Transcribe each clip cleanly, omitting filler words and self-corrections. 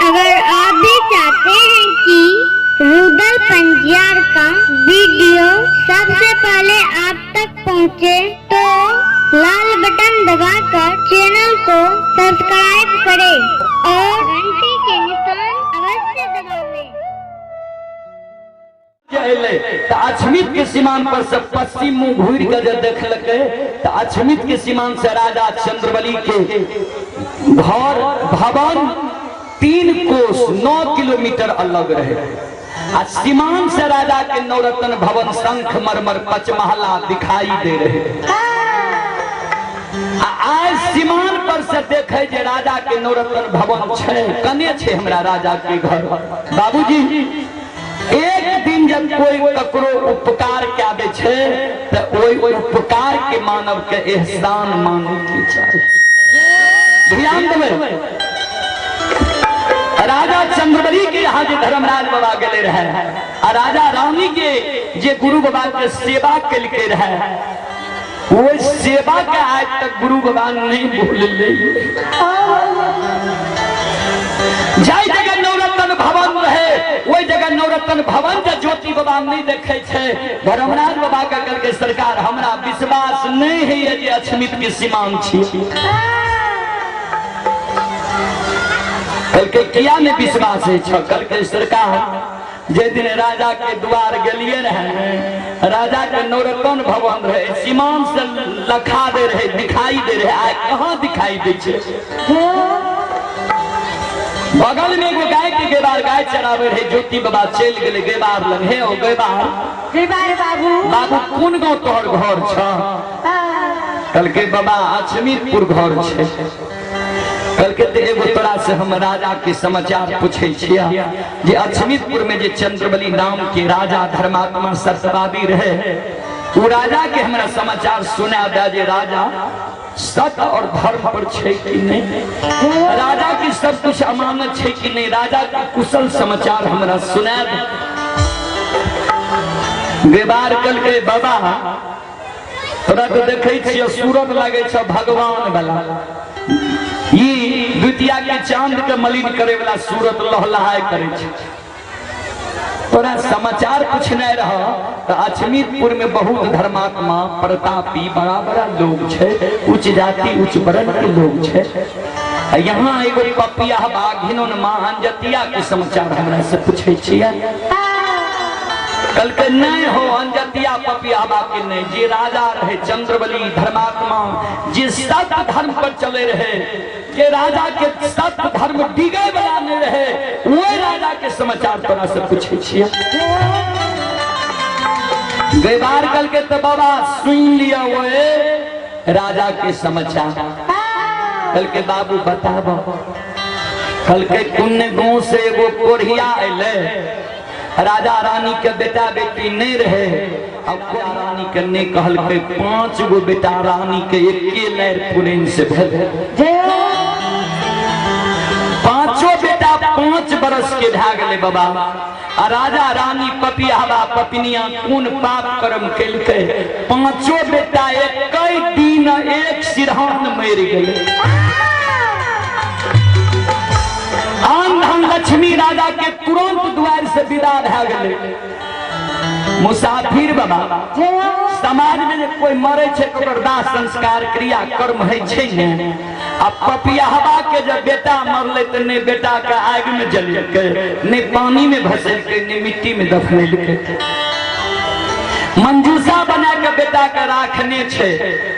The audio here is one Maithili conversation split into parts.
अगर आप भी चाहते हैं कि रुदल पंजियार का वीडियो सबसे पहले आप तक पहुंचे, तो लाल बटन दबाकर चैनल को सब्सक्राइब करें और घंटी के निशान अवश्य दबावें। अयलै तऽ अछमित के सीमान पर से पश्चिम मुंह घुरि के जे देखलकै तऽ अछमित के सीमान से राजा चंद्रबली के घर भवन 3 कोस 9 किलोमीटर अलग रहे आ सीमान से राजा के नवरत्न भवन शंख मरमर पचमहला दिखाई दे रहे। आ आज सीमान पर से देखे जे राजा के नवरत्न भवन छै, कने छै हमरा राजा के घर। बाबूजी एक दिन जब कोई ककरो उपकार कए दै छै तऽ ओहि उपकार के मानव के एहसान माने के चाही। ध्यान देबै, राजा चंद्रबली के यहाँ जे धर्मराज बाबा गेले रहे आ राजा रानी के जे गुरु बाबा के सेवा केलके रहे, ओहि सेवा के आज तक गुरु बाबा नहीं भूलले। जाहि जगह नवरत्न भवन रहे ओहि जगह नवरत्न भवन जे ज्योति बाबा नहीं देखे छै। धर्मराज बाबा के कहलकै सरकार हमरा विश्वास नहीं है जे अछमित के सीमान छी। कहलकै किया नहीं विश्वास है छौ? कहलकै सरकार जे दिन राजा के द्वार गेलिए रहे, राजा के नवरत्न भवन रहे, सीमान से लखा दे रहे, दिखाई दे रहे, आइ कहाँ दिखाई दे छै? बगल में एगो गाय के गेबार गाय चरावे रहे, ज्योति बाबा चलि गेलै गेबार लग। हे ओ गेबार, गेबार बाबू, बाबू कोन गाँव तोहर घर छ? कहलकै बाबा अछमीरपुर घर छै। कहलकै तऽ एगो तोरा से हम राजा के समाचार पूछै छियै जे अछमीरपुर में जे चंद्रबली नाम के राजा धर्मात्मा सत्यवादी रहे, ओ राजा के हमरा समाचार सुना दे जे राजा सत्य और धर्म पर छै कि नहीं, राजा के सब कुछ अमानत छै कि नहीं, राजा के कुशल समाचार हमरा सुना दे। बेबार कहलकै बाबा तोरा तो देखै छियै सूरत लागै छ भगवान वाला, ई द्वितीया के चांद के मलिन करे वाला सूरत लहलहाय करे छै। तोरा समाचार पूछने रह तो अछमीरपुर में बहुत धर्मात्मा प्रतापी बड़ा बड़ा लोग छै, उच्च जाति उच्च वर्ण के लोग छै। यहाँ एगो पपिया बाघिनोन माँ अंजतिया के समाचार हमरा से पूछै छियै। कहलकै नहीं हो अंजतिया पपिया के नहीं, जे राजा रहे चंद्रबली धर्मात्मा जे सत्य धर्म पर चले रहे, जे राजा के सत्य धर्म डिगे वाला नहीं रहे, वही राजा के समाचार तोरा से पूछे छियै। बेबार कल के तो बाबा सुन लिया वो राजा के समाचार। कल के बाबू बताब। कल के कुन्ने गांव से एगो कोढ़िया अयलै, राजा रानी के बेटा बेटी नहीं रहे, अब रानी के नहीं कहलकै 5 गो बेटा रानी के एके लैर पुरैन से भेल। पांचों बेटा 5 बरस के भए गेलै बाबा। आ राजा रानी पपियाबा पपिनिया कोन पाप कर्म केलकै, पांचों बेटा एक दिन एक सिरहान मरि गेलै। आन धन लक्ष्मी राजा के तुरंत द्वार से विदा भए गेलै। मुसाफिर बाबा समाज में जे कोई मरे छै तऽ ओकर दाह संस्कार क्रिया कर्म होइ छै ने। आ पपियाहबा के जब बेटा मरलै तऽ नहि बेटा के आगि में जलेलकै, नहि पानी में भसेलकै, नहि मिट्टी में दफनेलकै, मंजूषा बना के बेटा के राखने छै।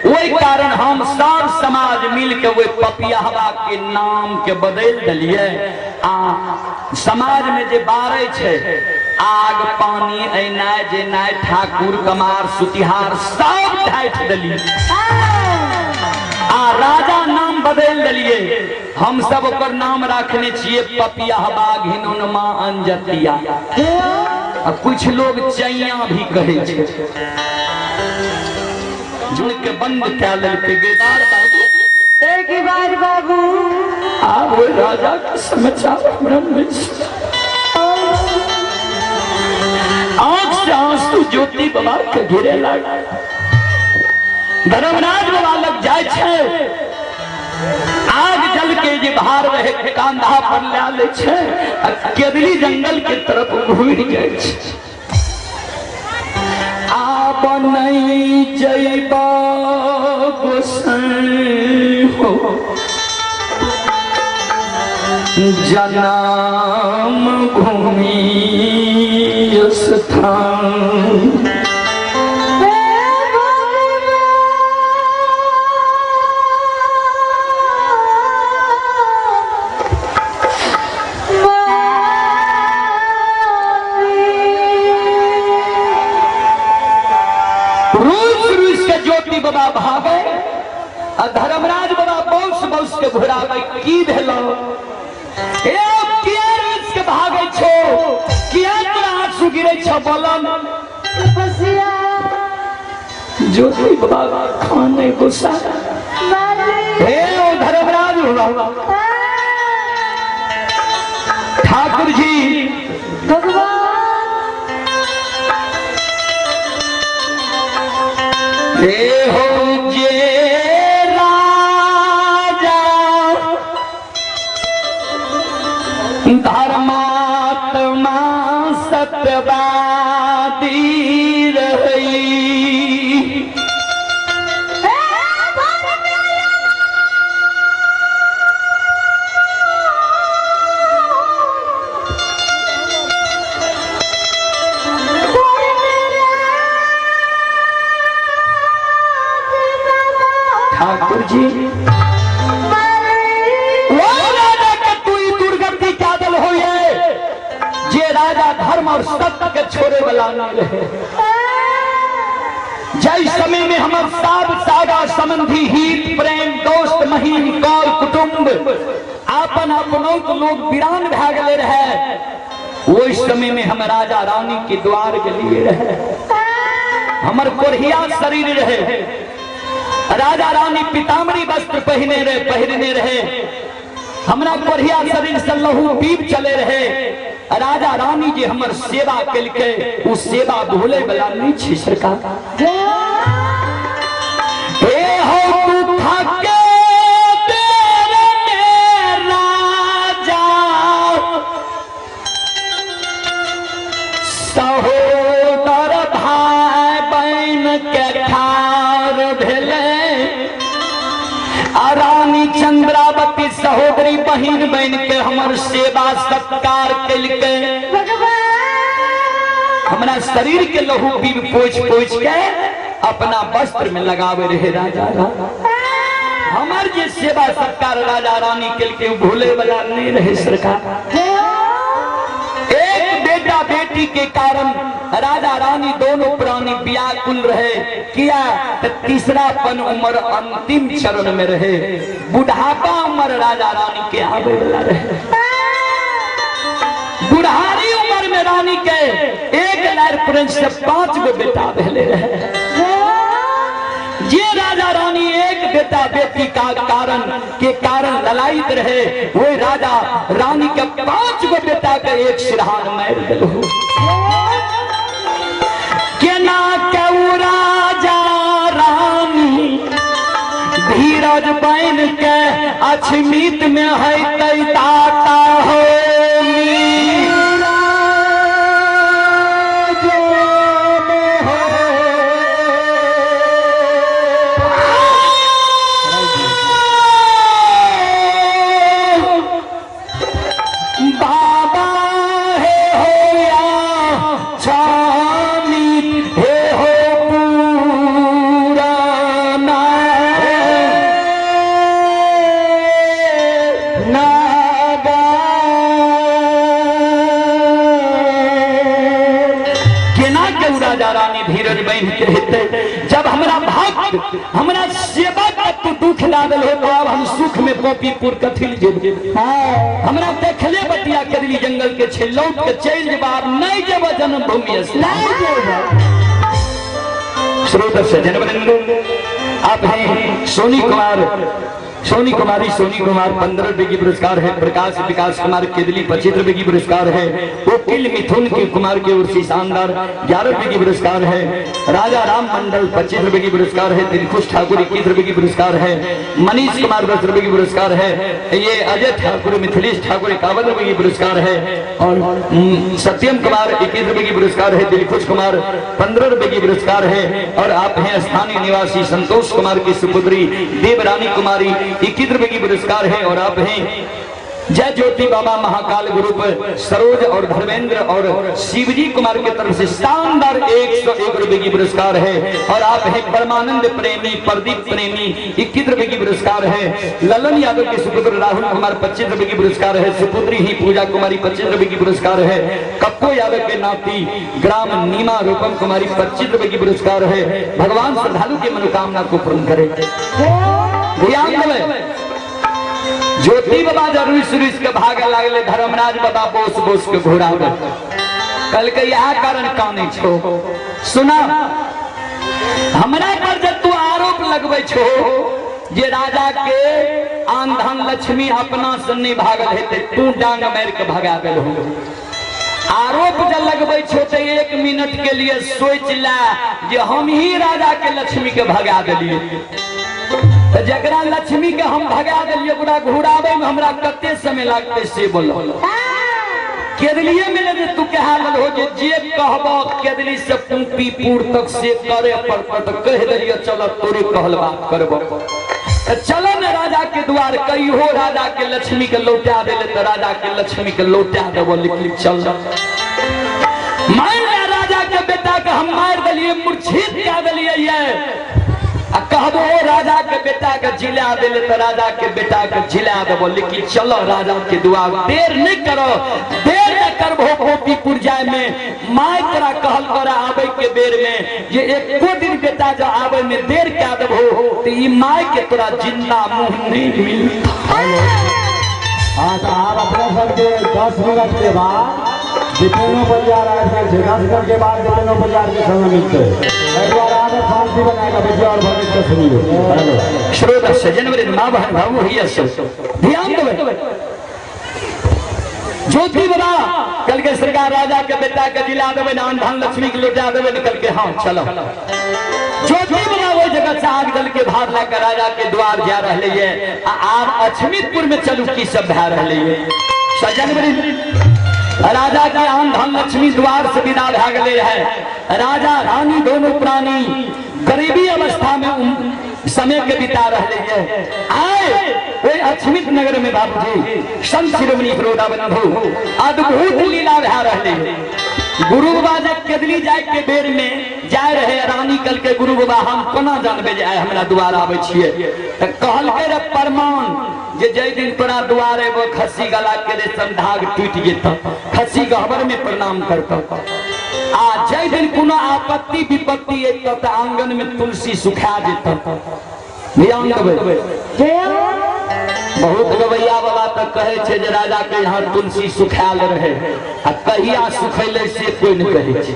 ओहि कारण हम सब समाज मिल के ओहि पपियाहबा के नाम के बदलि देलियै। आ समाज में जे बारै छै आग पानी ऐनाय जेनाय ठाकुर कमार सुतिहार सब ढाठि देलियै आ राजा नाम बदलि देलियै। हम सब ओकर नाम राखने छियै पपियाहबा घिनौनमा अंजतिया। आ कुछ लोग चैया भी कहै छै। जुड़ के बंद कए लेलकै गेदार बाबू। गेदार बाबू आब ओहि राजा के समाचार हमरा नहि छै। आंख से आंसू ज्योति बाबा के गिरे लागल। धर्मराज बाबा लग जाइ छै। आग जल के जे भार रहे कांधा पर लए लै छै आ केदली जंगल के तरफ घुरि जाइ छै। आब नहीं जैबा गोसाई हो जनम भूमि स्थान। रूस रूस के ज्योति बाबा भागे आ धर्मराज बाबा बौस बौस के घुरावे। की भेलो ए, किया रूस के भागे छो, किया तोरा आंसू गिरे छो? बोलन ज्योति बाबा खाने गुस्सा। हे ओ धर्मराज बाबा, ठाकुर जी भगवान हे हो जे राजा धर्मात्मा सत्यवादी रही। ठाकुर जी, वो राजा के तू ई दुर्गति क्या दल हो जे राजा धर्म और सत्य के छोड़े वाला नहीं रहे। जय समय में हमर सब सागा संबंधी हित प्रेम दोस्त महीन कौल कुटुंब आपन अपनौत लोग वीरान भए गेले रहे, ओहि समय में हम राजा रानी के द्वार के लिए रहे। हमर कोढ़िया शरीर रहे, राजा रानी पीताम्बरी वस्त्र पहिने रहे पहिरने रहे। हमरा कोढ़िया शरीर से लहू पीब चले रहे। राजा रानी जे हमर सेवा केलकै उ सेवा भूले वाला नहीं छै सरकार। हे हो तू थके तेरे में राजा सहोदर भाई बहन के ठार भेले आ रानी चंद्रावती सहोदरी बहिन बन के हमर सेवा सत्कार केलकै। हमरा शरीर के लहू पीब पोछ पोछ के अपना वस्त्र में लगावे रहे राजा। हमर जे सेवा सत्कार राजा रानी केलकै उ भूले वाला नहीं रहे सरकार। एक बेटा बेटी के कारण राजा रानी दोनों प्राणी व्याकुल रहे। किया तो तीसरा पन उम्र अंतिम चरण में रहे, बुढ़ापा उम्र राजा रानी के आवे वाला रहे। बुढ़ारी उम्र में रानी के एक लार प्रिंस से 5 गो बेटा भेले रहे। जे राजा रानी एक बेटा बेटी का कारण के कारण ललायित रहे, वही राजा रानी के 5 गो बेटा के एक सिरहान मार दिलो। केना के उ राजा रानी धीरज बन के अछमित में है दाता हो। बाबा हे हो या छानी हे हो पुराना नागा। केना के उ राजा रानी धीरज बन के हेतै जब हमरा भक्त हमरा सेवा का तू दुख लागल हो तो अब हम सुख में गोपीपुर कथिल जेब। हमरा देखले बतिया करली जंगल के छे लौट के चल जेब, आब नहीं जेब जन्मभूमि से। श्रोत सज्जन वृंद, आप हैं सोनी कुमार सोनी कुमारी सोनी कुमार 15 रुपए की पुरस्कार है। प्रकाश विकास कुमार केदली 25 रुपए की पुरस्कार है। वकील मिथुन के कुमार की ओर से शानदार 11 रुपए की पुरस्कार है। राजा राम मंडल 25 रुपए की पुरस्कार है। दिलखुश ठाकुर 21 रुपए की पुरस्कार है। मनीष कुमार 10 रुपए की पुरस्कार है। ये अजय ठाकुर मिथिलेश ठाकुर 51 रुपए की पुरस्कार है। और सत्यम कुमार 21 रुपए की पुरस्कार है। दिलखुश कुमार 15 रुपए की पुरस्कार है। और आप हैं स्थानीय निवासी संतोष कुमार की सुपुत्री देवरानी कुमारी 21 रुपए की पुरस्कार है। और आप हैं जय ज्योति बाबा महाकाल ग्रुप सरोज और धर्मेंद्र और शिवजी कुमार की तरफ से शानदार 101 रुपए की पुरस्कार है। और आप हैं परमानंद प्रेमी प्रदीप प्रेमी 21 रुपए की पुरस्कार है। ललन यादव के सुपुत्र राहुल कुमार 25 रुपए की पुरस्कार है। सुपुत्री ही पूजा कुमारी 25 रुपए की पुरस्कार है। कप्पो यादव के नाती ग्राम नीमा रूपम कुमारी 25 रुपए की पुरस्कार है। भगवान श्रद्धालु की मनोकामना को पूर्ण करे। ध्यान देबै, ज्योति बाबा जब रुस रुस के भागे लागले, धर्मराज बाबा बोस बोस के घोड़ा कल के यह कारण काने छो। सुना, हमरा पर जब तू आरोप लगबै छो जे राजा के आन धन लक्ष्मी अपना से नहीं भागल हेतै, तू डांग मारि के भगा देलहु। आरोप जब लगबै छो तो 1 मिनट के लिए सोच ला जे हम ही राजा के लक्ष्मी के भगा देलिए। तो जकरा लक्ष्मी के हम भगा देलिए ओकरा घुराबै में हमरा कते समय लागतै से बोलो। केदलिए मिले जे तू कहा लगो जे जे कहबो केदली से पुपीपुर तक से करे पड़त, तो कह देलिए चल तोरे कहल बात करबो। तो चलो न राजा के द्वार, कहियो राजा के लक्ष्मी के लौटा देले तो राजा के लक्ष्मी के लौटा देबो, लेकिन चल। मार ले राजा के बेटा के हम मार देलिए, मूर्छित कह देलिए ये। आ कहबो राजा के बेटा के जिला देले तो राजा के बेटा के जिला देबो, लेकिन चलो राजा के द्वार, देर नहीं करो, देर न करबो गोपीपुर जाय में। माय तोरा कहल करा आबे के बेर में जे एको दिन बेटा जो आबे में देर कह देबो तो ई my के तोरा जिंदा मुंह नहीं मिलता। हाँ तो आप अपने सबके 10 मिनट के बाद दीपेनो बाजार आबि गेल छै। 10 मिनट के बाद दीपेनो बाजार के समय मिलते। एहि दुआरे आब शांति बनाए कऽ बैठियौ और भगत के सुनियौ। हेलो श्रोता सज्जन वृंद, माँ बहन भाऊ भैया सब ध्यान देबै। ज्योति बाबा कल के सरकार राजा के बेटा के जिला देबै, नान धन लक्ष्मी के लौटा देबै। निकल के हाँ चलो। ज्योति बाबा ओहि जगह से आग जल के भार लऽ के राजा के द्वार जा रहले ये। आ आब अछमितपुर में चलू की सब भए रहले ये। सज्जन वृंद, राजा के आन धन लक्ष्मी द्वार से विदा भए गेले है। राजा रानी दोनों प्राणी गरीबी अवस्था में समय के बिता रहे ये। आए ओहि अछमित नगर में बाबूजी संत शिरोमणि फिरोदा बंधु अद्भुत लीला भए रहले है। गुरु बाबा जब केदली जाय के बेर में जाय रहे, रानी कल के गुरु बाबा हम कोना जानबे जे आइ हमरा द्वार आबै छियै? तऽ कहलकै रे प्रमाण जे जाहि दिन तोरा द्वार एबो खस्सी गला के रेशम धाग टूटि जेतौ, खस्सी गहबर में प्रणाम करतौ। आ जाहि दिन कोनो आपत्ति विपत्ति एतौ तऽ आंगन में तुलसी सुखा जेतौ। ध्यान देबै, बहुत गवैया बाबा तऽ कहै छै जे राजा के यहाँ तुलसी सुखायल रहे, आ कहिया सुखैले से कोई नहीं कहै छै।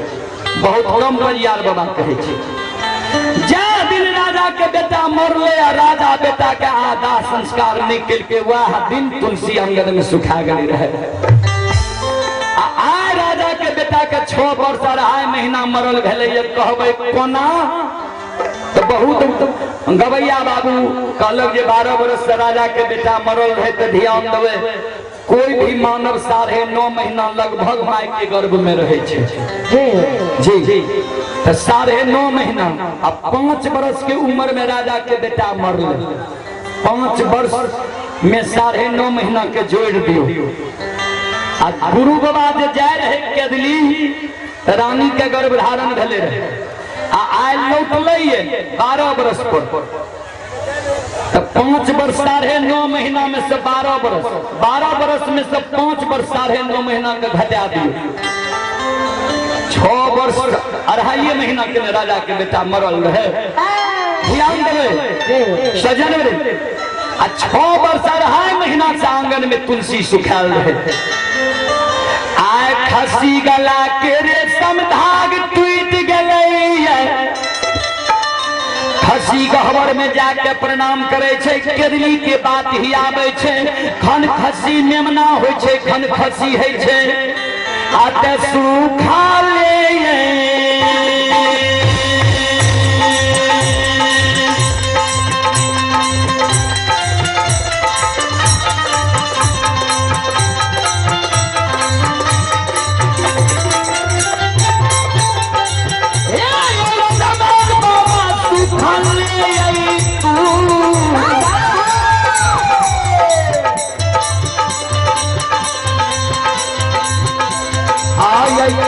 बहुत कम बरियार बाबा कहै छै। जा दिन राजा के बेटा मरले आ राजा बेटा के आधा संस्कार नहीं केलकै, वह दिन तुलसी आंगन में सुखा गेल रहे। आ आय राजा के बेटा के 6 वर्ष 2.5 महीना मरल भेलै, कहबै कोना? तो बहुत गवैया बाबू कहलक जे 12 वर्ष से राजा के बेटा मरल रहे। तो ध्यान देबै, कोई भी मानव 9.5 महीना लगभग माय के गर्भ में रहे छै। जी जी, तो 9.5 महीना आ 5 वर्ष के उम्र में राजा के बेटा मरल। 5 वर्ष में 9.5 महीना के जोड़ दियो। आ गुरु बाबा जे जाय रहे केदली, रानी के गर्भ धारण भेले रहे आ आइ लौटलै 12 वर्ष पर। तो 5 वर्ष 9.5 महीना में से 12 वर्ष, 12 वर्ष में से 5 वर्ष 9.5 महीना के घटा दियो, 6 वर्ष 2.5 महीना के राजा के बेटा मरल रहे। ध्यान देबै सजन रे, आ 6 वर्ष 2.5 महीना से आंगन में तुलसी सुखायल रहे। आय खसी गला के रेशम धाग टूट गेलै, खसी गहबर में जाके प्रणाम करे छै, केरली के बात ही आवे छै। खन खसी मेमना होय छै, खन खसी है छै। आ ते सूखा ले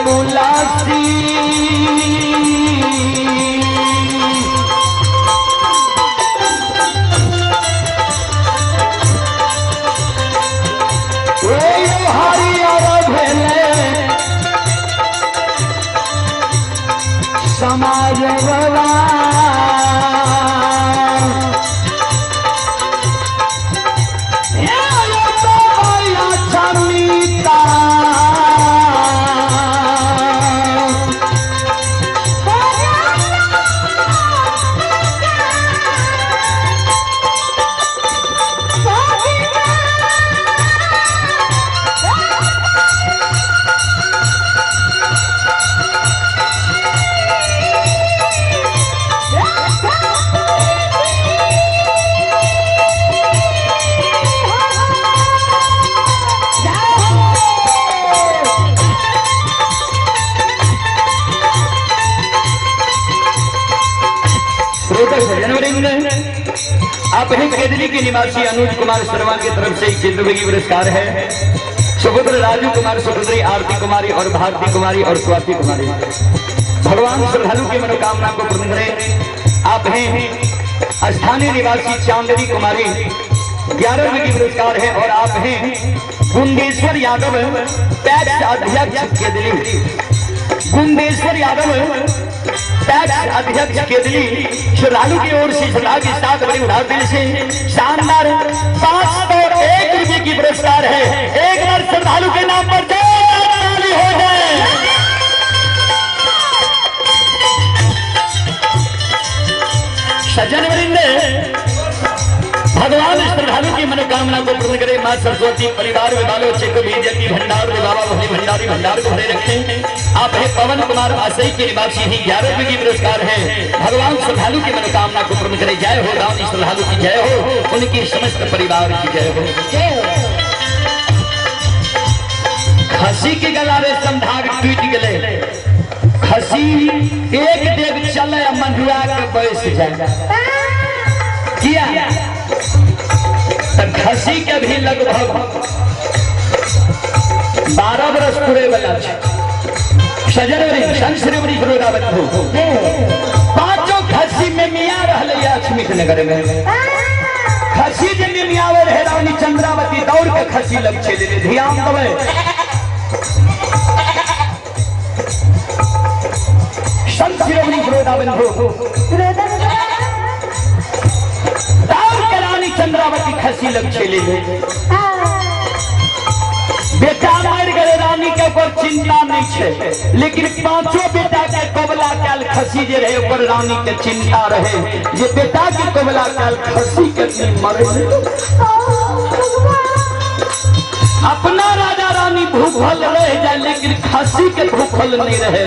तुलसी हरियर भेले समाज वाला आप हैं केदली के निवासी अनुज कुमार शर्मा की तरफ से 21 रुपए की पुरस्कार है। सुपुत्र राजू कुमार, सुपुत्री आरती कुमारी और भारती कुमारी और स्वाति कुमारी, भगवान श्रद्धालु की मनोकामना को पूर्ण करें। आप हैं स्थानीय निवासी चांदनी कुमारी, 11 रुपए की पुरस्कार है। और आप हैं गुंदेश्वर यादव, पैक्स अध्यक्ष केदली। गुंदेश्वर यादव, पैक्स अध्यक्ष केदली, श्रद्धालु की ओर से श्रद्धा के साथ बड़ी उदार दिल से शानदार 501 रुपए की पुरस्कार है। एक बार श्रद्धालु के नाम पर ताली हो जाए। सज्जन वृंद, भगवान श्रद्धालु की मनोकामना को पूर्ण करे। माँ सरस्वती परिवार में बालो बच्चे को विद्या की भंडार में बाबा भले भंडारी भंडार को भरे रखें। आप है पवन कुमार आशई के निवासी ही 11 रुपए की पुरस्कार है। भगवान श्रद्धालु की मनोकामना को पूर्ण करे। जय हो दानी श्रद्धालु की जय हो, उनकी समस्त परिवार की जय हो। खसी के गला रेशम धाग टूट गए, खसी एक डेग चले मंडुआ के बैस जाए। किया तो खसी के भी लगभग 12 बरस पूरे वाला छै। सजनवरी संश्रीवरी हो पांचों खसी में मिया रहले अक्षमित नगर में। खसी जे मियावे रहे रानी चंद्रावती दौड़ के खसी लग चले। ध्यान देबै, संत शिरोमणि हो दौड़ के रानी चंद्रावती खसी लग चले। बेटा मर गए रानी के ऊपर चिंता नहीं छे, लेकिन पांचों बेटा के कबला काल खसी जे रहे ऊपर रानी के चिंता रहे। जे बेटा के कबला काल खसी के नहीं मरे। अपना राजा रानी भूखल रह जाए लेकिन खसी के भूखल नहीं रहे।